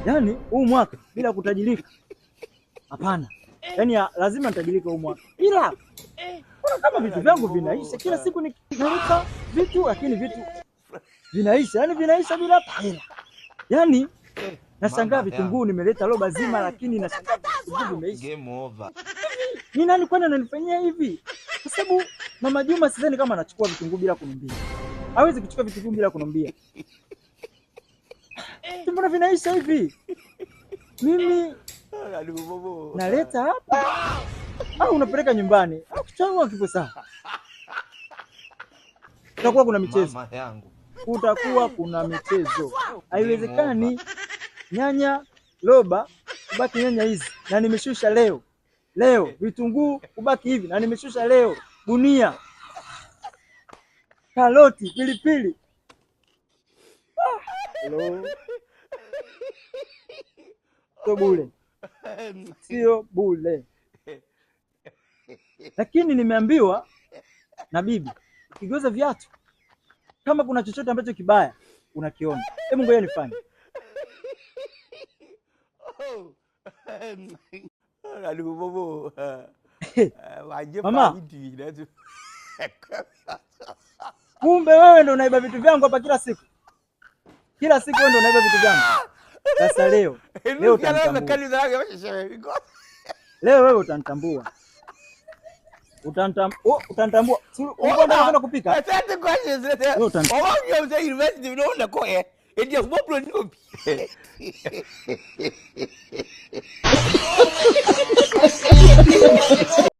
Yaani huu mwaka bila kutajirika, hapana. Yaani lazima nitajirike huu mwaka, ila kuna kama vitu vyangu vinaisha kila siku, naleta vitu lakini vitu vinaisha, yaani vinaisha bila hela. Yaani nashangaa vitunguu nimeleta roba zima, lakini nashangaa vitunguu vimeisha. Game over. Ni nani kwani ananifanyia hivi? Kwa sababu Mama Juma sidhani kama anachukua vitunguu bila kuniambia. Hawezi kuchukua vitunguu bila kuniambia. Mbona vinaisha hivi? Mimi naleta hapa au unapeleka nyumbani? Au kichwa changu hakipo sawa. Kutakuwa kuna michezo. Mama yangu. Kutakuwa kuna michezo. Haiwezekani nyanya roba kubaki nyanya hizi na nimeshusha leo. Leo vitunguu kubaki hivi na nimeshusha leo gunia, karoti, pilipili. Ah, lo. Sio bure, sio bure. Lakini nimeambiwa na bibi, ukigeuza viatu kama kuna chochote ambacho kibaya unakiona. Hebu ngoja nifanye. Mama, kumbe wewe ndo unaiba vitu vyangu hapa kila siku. Kila siku wewe ndo unaiba vitu vyangu. Sasa leo, leo utanitambua. Leo wewe utanitambua. Oh, utanitambua. Si ulikuwa unataka kwenda kupika? Wewe utanitambua.